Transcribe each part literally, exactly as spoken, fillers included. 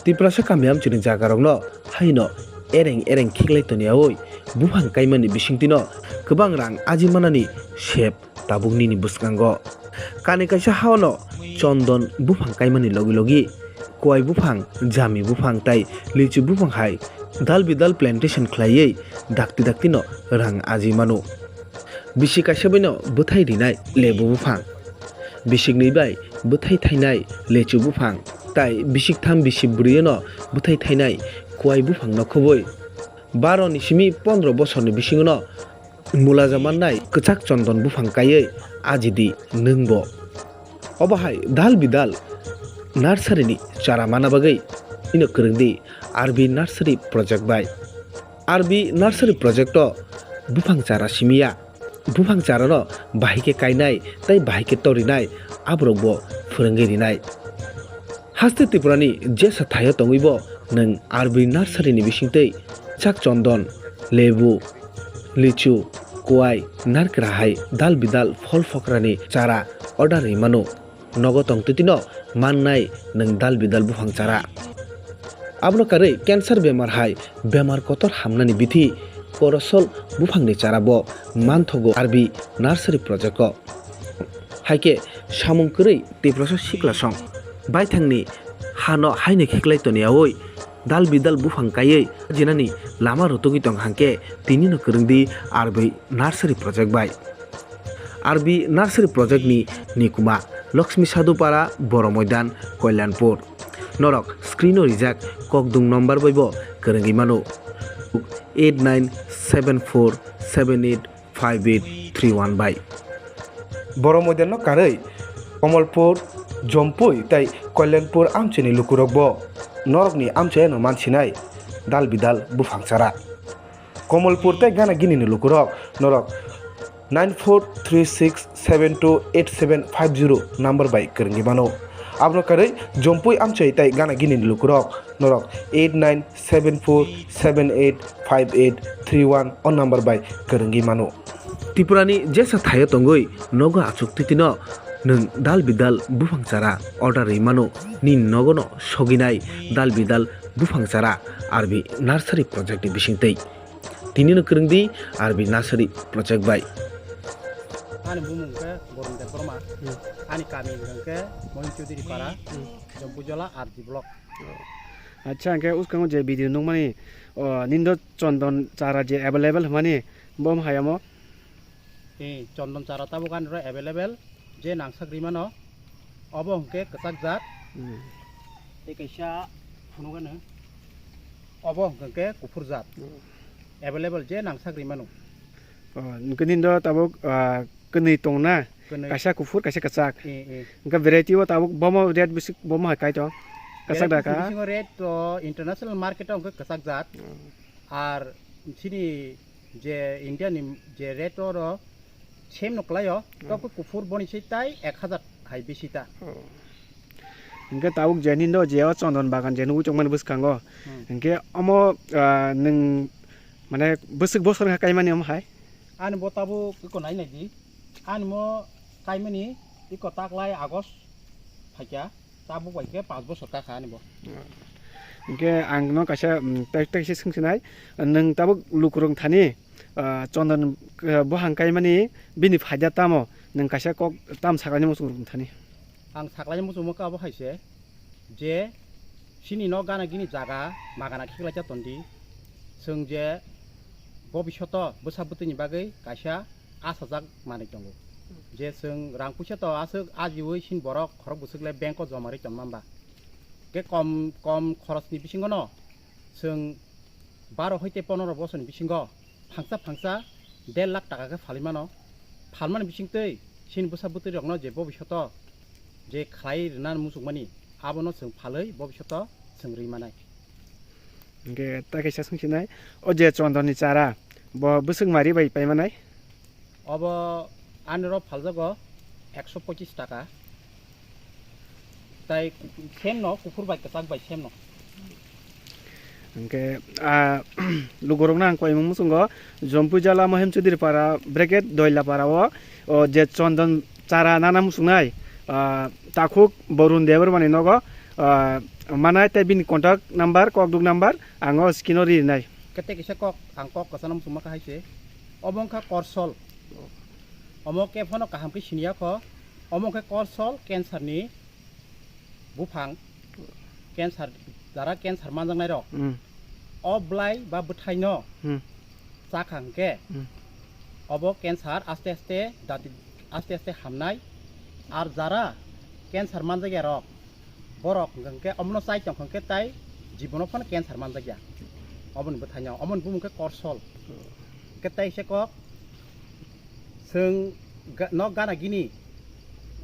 Tiprasa kami amchini jagarokno haino ereng ereng khiklai toniyaui buphang kaimani bisingtwino kwbang rang aji manani sep tabuk nini bwskango. Kani kaisa haono chondon buphang kaimani logi logi kuai buphang, jami buphang tai lichu buphang hai dal bidal plantation khlaiwi dakti daktino rang aji mano. Bisi kaisa baino bwthai rinai lebu buphang, bisiknwi bai bwthai thainai lechu buphang, tai bisiktham bisi bwrwino bwthai thainai kuai buphangno khobwi baro ni simi pondro bosorni bisingono mulaja mannai kwchak chondon buphang kaiwi ajidi nwngbo. Obo hai dal bidal nursery ni chara mana bagwi ino kwrwngdi R B Nursery Project bai. R B Nursery Project o buphang chara simiya, buphang charano bahai khe kainai tei bahai khe torinai aborokbo phwrwngwi rinai. Haste Tripurani jesa thaio tongwibo nwng R B Nursery ni bisingtwi chak chondon, lebu, lichu, kuai, narkra hai dal bidal phol phokrani chara order rwi mano. Nogo tongtwtwino mannai nwng dal bidal buphang chara. Abono karwi cancer bemar hai bemar kotor hamnani bithi korosol buphangni chara bo manthogo R B Nursery Project o. Hai khe samung kwrwi Tiprasa siklasong baithangni hano haino khiklai toniyaui dal bidal buphang kaiwi jinani lama rutugwi tong hangkhe tinino kwrwngdi R B Nursery Project bai. R B Nursery Project ni nikuma Lakshmi Sadhupara, Boro Moidan, Kalyanpur. Norok screen o rijak kokdung number bai bo kwrwngwi mano, eight nine seven four seven eight five eight three one bai. Boro Moidan no karwi Komolpur, Jompui tei Kalyanpur amchini lukurok bo norokni amchai no mansinai dal bidal buphang chara. Komolpur tei Gana Gini ni lukurok norok nine four three six seven two eight seven five zero number bai kwrwngwi mano. Abono karwi Jompui amchai tei Gana Gini ni lukurok norok eight nine seven four seven eight five eight three one o number bai kwrwngwi mano. Tripurani jesa thaio tongwi nogo achuk titino nwng dal bidal buphang chara order rwi mano. Nini nogono soginai dal bidal buphang chara R B Nursery Project ni bisingtwi. Tinino kwrwngdi R B Nursery Project bai. Ani bumung khe Borun Debbarma. Hmm. Ani kami hwnkhe Mohin Chowdhury Para, Hmm. Jampuijala R D block. Acha, hwnkhe uskango je video nukmani, o, nindo chondon chara je available hwnmani, bo wng hai omo? Ee, chondon chara tabuk ani oro available, je nangsak rimano, obo hwnkhe kwchak jat. Hmm. Tei kaisa phunukgano, obo hwnkhe kuphur jat. Hmm. Available je nangsak rimano. O, hwnkhe nindo tabuk, ah, kwnwi tong na? Kwnwi. Kaisa kuphur, kaisa kwchak. Ee, ee. Hwnkhe variety o tabuk bomo rate bisi bomo hai kai tong? Kwchak da kha? Variety bisingo rate to international market o hwnkhe kwchak jat. Hmm. Ar chini je India ni je rate oro same no kwlaio, Hmm. tok kuphur boni se tai ek hazar hai bisi ta. Oh. Hwnkhe tabuk je nindo je o chondon bagan je nugwi tongmani bwskango. Hmm. Hwnkhe omo, ah, nwng mane bwswk bosor wngkha kaimani omo hai? Ani bo tabuk eko nai nai di. Ani mo kaimani eko taklai August phaikha. Tabuk bai khe panch bosor kakha ani bo. Hwnkhe ang no kaisa, mm, tai, tai se swngsinai. Nwng tabuk lukurok thani, ah, chondon, ah, buphang kaimani bini phaida tamo? Nwng kaisa kok tam sakani muchung rok thani. Ang saklaini muchungma khe abo hai se, je chini no gana gini jaga magana khiklaija tondi. Chwng je bobishoto bwsa bwtwini bagwi kaisa asajak manwi tongo. Je chwng rang puisa to aswk ajiui sin borok khorok bwswk le bank o joma rwi tonma ba. Khe kom, kom khorosni bisingo no chwng baro hoite ponoro bosoni bisingo phangsa phangsa der lakh taka khe phalwi mano. Phalmani bisingtwi chini bwsa bwtwi rokno je bobishoto je khlai rwna muchungmani, abono chwng phalwi bobishoto chwng rwi manai. Hwnkhe ta kaisa swngsinai, o je chondonni chara, bo bwswk mari bai pai manai? Obo ani rok phaljago ekso pochis taka. Tai same no, kuphur bai kwchak bai same no. Hwnkhe, ah, lugurokno ang koimung muchungo, Jompuijala Mohem Chudri para, bracket, Doila para o, o je chondon chara nana muchungnai, ah, takhuk Borun Debbarmani nogo, Ah, manai tei bini contact number, kokduk number ang o screen o rinai. Kete kisa kok, ang kok kwchangno muchungma kha hai se. Omo wngkha korsol. Omo khe phano kaham khe siniya kho. Omo khe korsol cancer ni buphang. Cancer, jara cancer manjaknai rok. Hmm. O bwlai ba bwthaino Hmm. chakha hwnkhe Hmm. obo cancer aste aste dati, aste aste hamnai. Ar jara cancer manjakya rok, borok hwnkhe omono chai tongkha hwnkhe tai jibono phano cancer manjakya. Oboni bwthaino, omoni bumung khe korsol. Hwnkhe tai se kok, chwng ga-, nok gana gini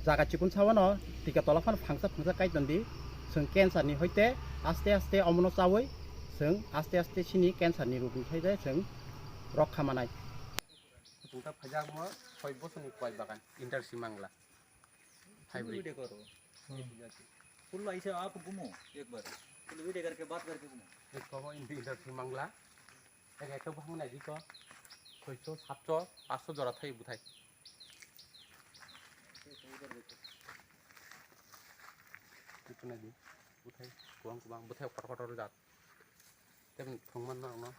jaga chikun sawano tika tola phano phangsa phangsa kai tondi. Chwng cancer ni hoite aste aste omono chawi chwng aste aste sini cancer ni rugni hoite chwng rokha manai. Chwng ta phaijak mo soi bosoni koi bagan Indarsi Mangla. Hybrid. Video koro. Full aise aap ghumo ek bar. Full video karke baat karke ghumo. Ek kho bo Indarsi Mangla. Ek ekta buphang nai di to. Soicho, satcho, passo jora thai buthai. Itu nai di. Buthai, kubang kubang, buthai kotor kotor jat. Tem thongman na no.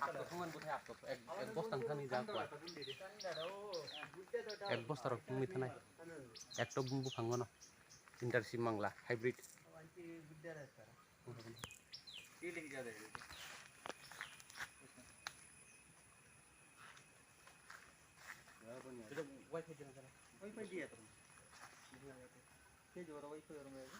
Akto thongman buthai akto. Ek, ek bostang thani jat kwa. Ek bosta rok thongni thanai. Ekto buphang no. Indarsi Mangla hybrid. Wifi dia sana. Wifi dia tu. Dia juga ada wifi orang lain.